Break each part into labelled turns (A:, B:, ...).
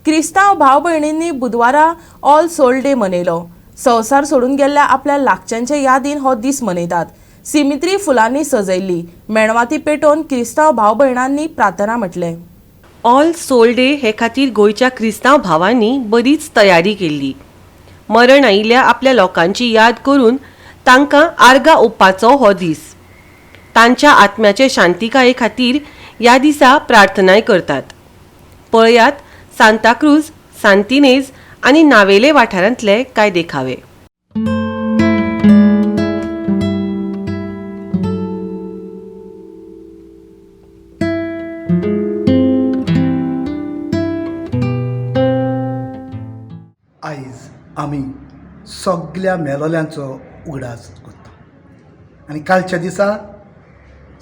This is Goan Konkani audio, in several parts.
A: क्रिस्तांव भाव भयणींनी बुधवारा ऑल सोल डे मनयलो. संवसार सोडून गेल्ल्या आपल्या लागच्यांचे यादीन हो दीस मनयतात. सिमित्री फुलांनी सजयल्ली मेणवाती पेटोवन क्रिस्तांव भाव भयणांनी प्रार्थना म्हटलें.
B: ऑल सोल डे हे खातीर गोंयच्या क्रिस्तांव भावांनी बरीच तयारी केल्ली. मरण आयिल्ल्या आपल्या लोकांची याद करून तांकां आर्गां ओंपपाचो हो दीस. तांच्या आत्म्याचे शांतिकाये खातीर ह्या दिसा प्रार्थनाय करतात. पळयात सांताक्रूज, सांतिनेज आनी नावेले वाठारांतले कांय देखावे.
C: आयज आमी सगल्या मेलोल्यांचो उगडास करता आनी कालच्या दिसा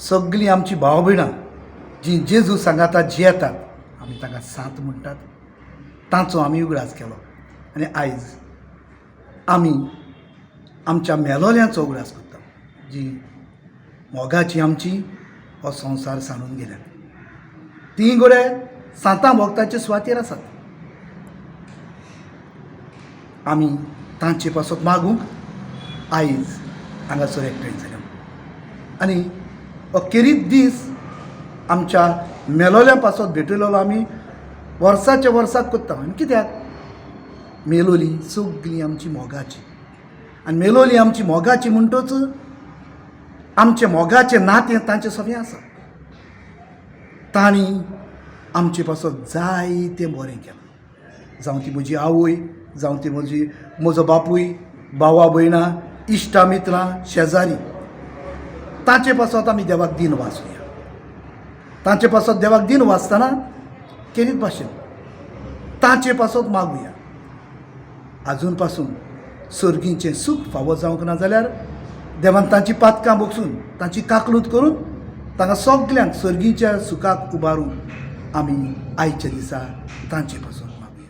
C: सगलीं आमची भाव भयणां जीं जेजू सांगाता जियेतात आमी तांकां सांत म्हणटात, तांचो आमी उगडास केलो. आनी आयज आमी आमच्या मेलोल्यांचो उगडास करता जीं मोगाची आमची हो संवसार सांडून गेल्यात. तीं गोडे सांतां भोगताचे सुवातेर आसात. आमी तांचे पासत मागूंक आयज हांगासर एकठांय जाल्या. आनी अखेरीत दीस आमच्या मेलोल्या पासत भेटयलेलो आमी वर्साच्या वर्साक करता. आनी कित्याक? मेलोली सगळी आमची मोगाची. आनी मेलोली आमची मोगाची म्हणटच आमचें मोगाचें नातें तांचें सगळें आसा. तांणी आमचे पासत जायतें बरें केलां. जावं ती म्हजी आवय, जावं ती म्हजो बापूय, भावा भयणां, इश्टा मित्रां, शेजारी, तांचे पासत आमी देवाक दीन वाचुया. तांचे पासत देवाक दीन वाचतना केरीत भाशेन तांचे पासत मागुया. आजून पासून सर्गीचें सूख फावो जावंक ना जाल्यार देवान तांची पातकां बगसून तांची काकलूत करून तांकां सगल्यांक सर्गीच्या सुखाक उबारून आमी आयच्या दिसा तांचे पासून मागुया.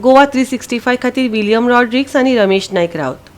B: गोवा 365 खातीर विलियम रॉड्रिक्स आनी रमेश नायक राउत.